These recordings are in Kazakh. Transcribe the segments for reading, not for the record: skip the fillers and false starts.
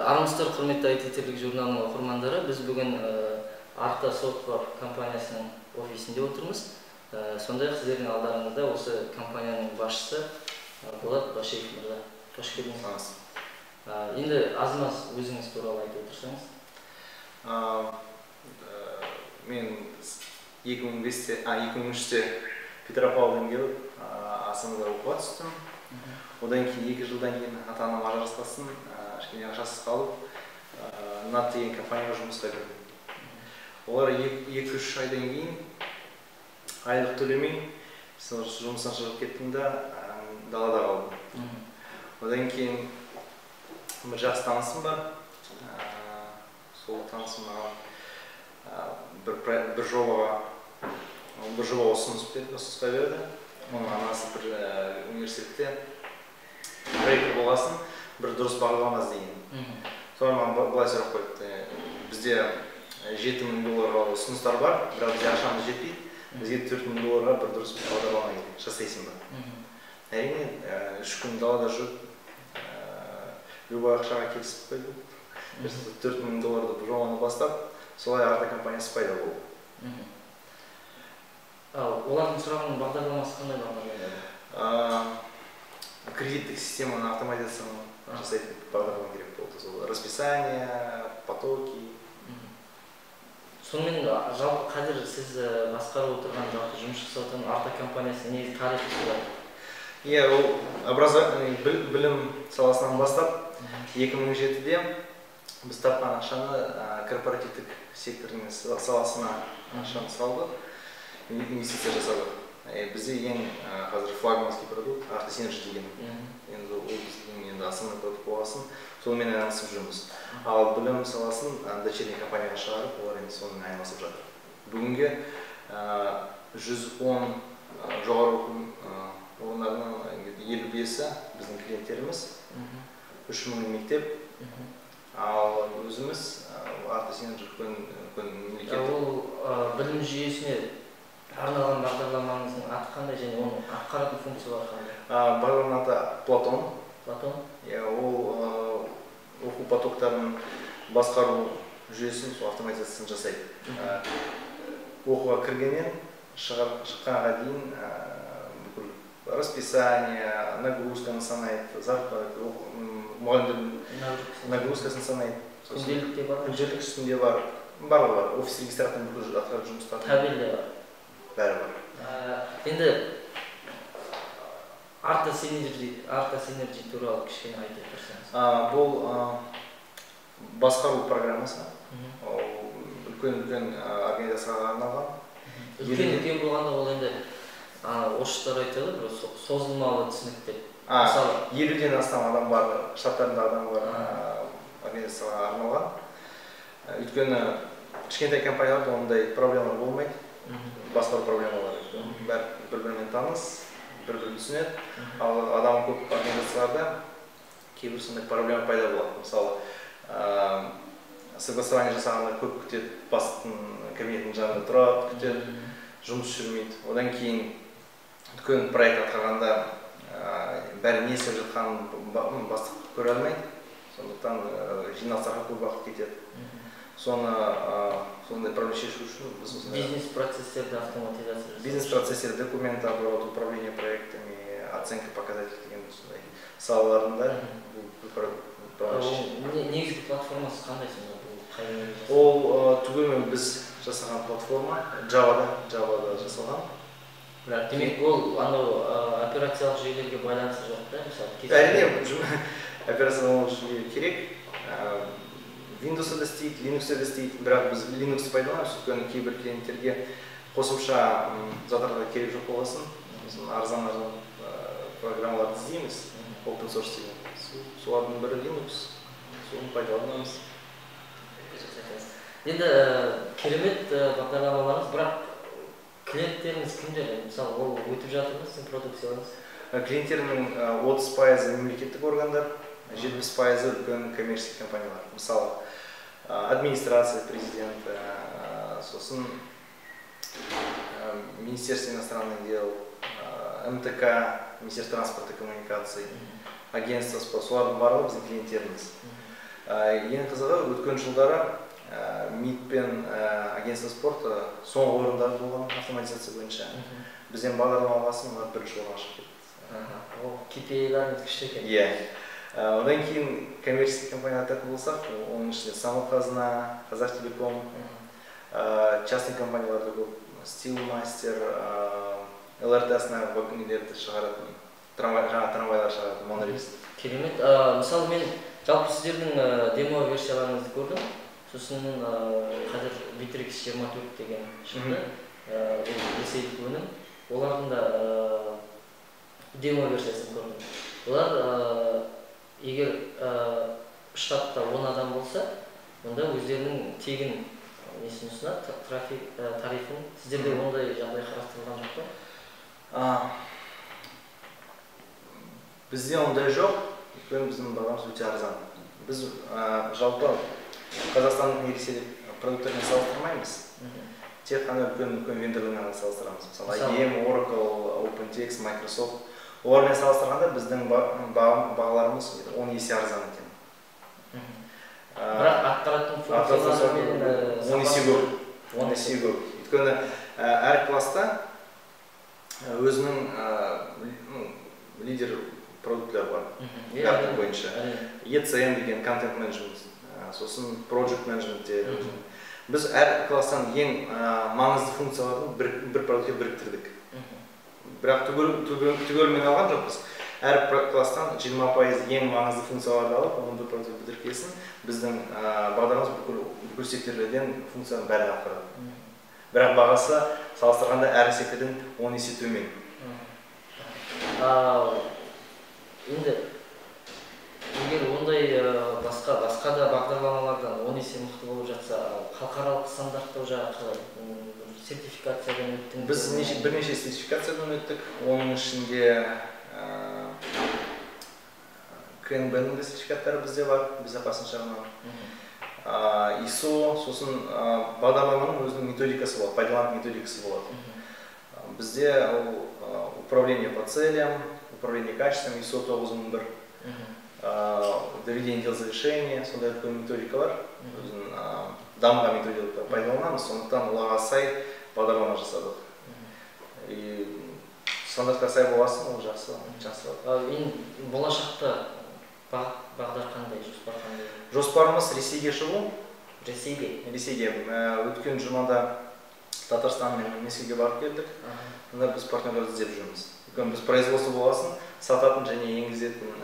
Армысыздар, құрметті IT Тірлік журналының оқырмандары. Біз бүгін Арта Software компаниясының офисінде отырмыз. Сондай-ақ сіздердің алдарыңызда осы компанияның басшысы Болат Башиев мырза. Қош келдіңіз. Енді аз-маз өзіңіз туралы айтып отырсаңыз. Мен 2005-те, 2003-те Петропавлдан келіп, Астанада оқуға түстім. Одан кейін 2 жылдан кейін ата-анам ажырасқасын, кішкене ақшасыз қалып, НАТ деген компанияға жұмысқа кірдім. Олар 2-3 айдан кейін айлық төлемей, жұмыстан шығып кеттім да, далада қалдым. Одан кейін бір жақсы танысым бар. Сол танысым маған бір жобаға ұсынысқа берді. Оның анасы бір университетте ректор болғасын, бір дұрыс бағдарлама іздеген. Солар маған былай сұрақ қойыпты: бізде 7000 долларға ұсыныстар бар, бірақ бізде ақшамыз жетпейді, бізге 4000 долларға бір дұрыс бағдарлама керек, жасайсың ба? Әрине, 3 күн далада жүріп, любой ақшаға келісіп қойдым. 4000 долларды жобаны бастап, солай Арта компаниясы пайда болды. Олардың сұрағының бағдарламасы қандай бағдарлама? Кредиттік системаны автоматизацияны жасайтын бағдарлама керек болды. Сол расписание, потоки. Сонымен жалпы қазір сіз басқарып отырған, жалпы жұмыс жасап отырған Арта компаниясы негізі тарихы солай. Иә, ол білім саласынан бастап 2007-де біз тапқан ақшаны корпоративтік секторының саласына ақшаны салдық, инвестиция жасадық. Бізде ең қазір флагманский продукт Арта Synergy деген. Енді ол біздің енді основной продукт болғасын, сонымен айналысып жүрміз. Ал білім саласын дочерний компанияға шығарып, олар енді сонымен айналысып жатыр. Бүгінге 110 жоғары оқу орындарының 55-і біздің клиенттеріміз, 3000 мектеп. Ал өзіміз Арта Synergy үлкен мемлекеттік. Ол білім жүйесіне арналған бағдарламаңыздың аты қандай және оның атқаратын функциялары қандай? Бағдарламаның аты Платон. Платон? Иә, ол оқу потоктарын басқару жүйесін, сол автоматизациясын жасайды. Оқуға кіргеннен шыққанға дейін бүкіл расписание, нагрузканы санайды, мұғалімдердің нагрузкасын санайды. Күнделік те бар? Күнделік үстінде бар, барлығы бар. Офис регистраторының бүкіл атқаратын жұмыстары. Табель де бар. Бәрі бар. Енді Арта Synergy туралы кішкене айтып тұрсаңыз. Бұл басқару программасы. Ол үлкен-үлкен организацияға арналған. Үлкен-үлкен болғанда ол енді орысшалар айтады, бір созылмалы түсінік деп. Мысалы, 50-ден астам адам бар, штаттарында адам бар, организацияға арналған. Өйткені кішкентай компанияларда ондай проблемалар болмайды. Басқару проблемалары. Бәрі бір-бірімен таныс, бір-бірін түсінеді. Ал адам көп организацияларда кейбір сондай проблема пайда болады. Мысалы, согласование жасағанда көп күтеді, бастықтың кабинетінің жанында тұрады, күтеді, жұмыс жүрмейді. Одан кейін үлкен проект атқарғанда бәрі не істеп жатқанын бастық көре алмайды. Сондықтан жиналыстарға көп уақыт кетеді. Сондай проблема шешу үшін біз осындай бизнес-процесстерді автоматизация жасау. Бизнес-процесстер, документооборот, управление проектами, оценка показателей деген сондай салаларында бұл проблема шешеді. Негізгі платформасы қандай сонда? Бұл қай жерде жасалған? Ол түгелімен біз жасаған платформа, Java-да жасалған. Бірақ демек ол анау операциялық жүйелерге байланысы жоқ та, мысалы, кез Әрине, операциялық жүйе керек. Windows-та да істейді, Linux-та да істейді, бірақ біз Linux-ты пайдаланамыз, өйткені кейбір клиенттерге қосымша заттарға керек жоқ болғасын, сосын арзан-арзан программаларды іздейміз, open source деген. Солардың бірі Linux, соны пайдаланамыз. Енді керемет бағдарламаларыңыз, бірақ клиенттеріңіз кімдер? Мысалы, ол өтіп жатыр ма сіздің продукцияларыңыз? Клиенттерінің 30% мемлекеттік органдар, 70% үлкен коммерциялық компаниялар. Мысалы, администрация президента, сосын Министерство иностранных дел, МТК, Министерство транспорта и коммуникаций, агентство, солардың барлығы біздің клиенттеріміз. Ең қызығы, өткен жылдары МИД пен агентство спорта соңғы орындарда болған автоматизация бойынша. Бізден бағдарлама алғасын, олар бірінші орынға шығып кетті. Ол KPI-ларыңыз күшті екен. Иә. Одан кейін коммерческий компания айтатын болсақ, оның ішінде Самұрық-Қазына, Қазақтелеком, частный компаниялар да көп, Стилмастер, ЛРТ-сына нелерді шығаратын, трамвай, жаңа трамвайлар шығаратын, монорельс. Керемет. Мысалы, мен жалпы сіздердің демо версияларыңызды көрдім. Сосын қазір Bitrix 24 деген шықты. Бұл ресейлік өнім. Олардың да демо версиясын көрдім. Олар егер штатта 10 адам болса, онда өздерінің тегін несін ұсынады, трафик тарифін. Сіздерде ондай жағдай қарастырылған жоқ па? Бізде ондай жоқ, өйткені біздің бағамыз өте арзан. Біз жалпы Қазақстанның ресейлік продукттарымен салыстырмаймыз. Тек қана үлкен вендорлармен ғана салыстырамыз. Мысалы, IBM, Oracle, OpenText, Microsoft. Олармен салыстырғанда біздің бағаларымыз 10 есе арзан екен. Бірақ атқаратын функцияларымен 10 есе көп. 10 есе көп. Өйткені әр класста өзінің лидер продукттар бар. Гартнер бойынша. ECM деген контент менеджмент, сосын project management те. Біз әр класстан ең маңызды функцияларды бір продуктке біріктірдік. Бірақ түгелімен алған жоқпыз. Әр класстан 20% ең маңызды функцияларды алып, оны бір продуктке бітіргесін, біздің бағдарламамыз бүкіл секторлерден функцияның бәрін атқарады. Бірақ бағасы салыстырғанда әр секторден 10 есе төмен. Енді егер ондай басқа да бағдарламалардан 10 есе мықты болып жатса, халықаралық стандарттау жағы қалай? Сертификациядан өттіңіз? Біз бірнеше сертификациядан өттік. Оның ішінде КНБ-ның де сертификаттары бізде бар, безопасность жағынан. ISO, сосын бағдарламаның өзінің методикасы болады, пайдаланатын методикасы болады. Бізде ол управление по целям, управление качеством, ISO 9001, доведение дел завершения, сондай үлкен методикалар, өзінің дамыған методикалар пайдаланамыз, сондықтан оларға сай бағдарлама жасадық. И стандартқа сай болғасын, ол жақсы, жақсы. Енді болашақта бағдар қандай, жоспар қандай? Жоспарымыз Ресейге шығу. Ресейге? Ресейге. Өткен жұмада Татарстан мен Мәскеуге барып келдік. Онда біз партнерлерді іздеп жүрміз. Өйткені біз производство болғасын, сататын және енгізетін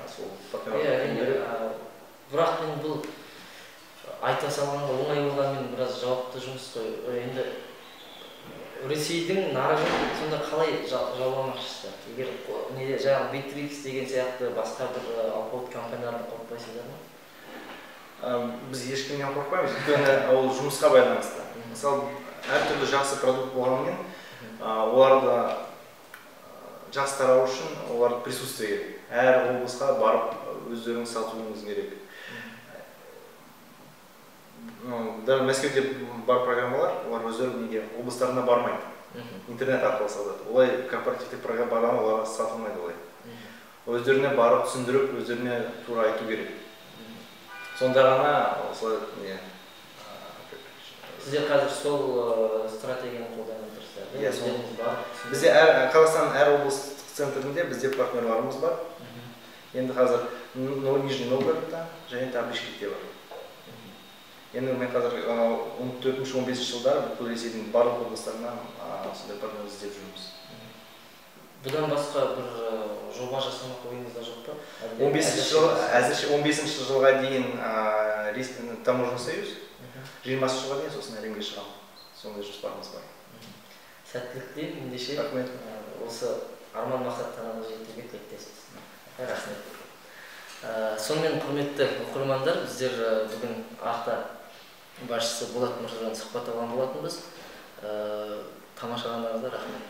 сол партнерлер. Иә, әрине. Бірақ енді бұл айта салғанға оңай болғанмен біраз жауапты жұмыс қой. Енді Ресейдің нарығын сонда қалай жауламақшысыздар? Егер неде жаңағы Bitrix деген сияқты басқа бір алпауыт компаниялардан қорықпайсыздар ма? Біз ешкімнен қорықпаймыз, өйткені ол жұмысқа байланысты. Мысалы, әртүрлі жақсы продукт болғанымен, оларды жақсы тарау үшін олар присутствие керек. Әр облысқа барып өздеріңіз сатуыңыз керек. Даже Мәскеуде бар программалар, олар өздері неге облыстарына бармайды. Интернет арқылы сатады. Олай корпоративтік программа оларға сатылмайды олай. Өздеріне барып түсіндіріп, өздеріне тура айту керек. Сонда ғана осылай не, Сіздер қазір сол стратегияны қолданып отырсыздар, иә? Иә, сол. Өздеріңіз барып түсіндіріп. Бізде Қазақстанның әр облыстық центрінде бізде партнерларымыз бар. Енді қазір Нижний Новгородта және тағы Бішкекте бар. Енді мен қазір, он төртінші, он бесінші жылдары бүкіл Ресейдің барлық облыстарынан, сондай партнер іздеп жүрміз. Бұдан басқа бір жоба жасамақ ойыңызда жоқ па? Әлде Он бесінші әзірше жыл, емес? әзірше он бесінші жылға дейін, таможенный союз, жиырмасыншы жылға дейін сосын әлемге шығамын. Сондай жоспарымыз бар. Сәттілік тілеймін ендеше. Рахмет. Осы арман мақсаттарыңызға жетуге тілектеспіз. Рахмет. Сонымен құрметті оқырмандар, біздер бүгін Арта басшысы Болат мырзадан сұхбат алған болатынбыз. Тамашалағандарыңызға рахмет.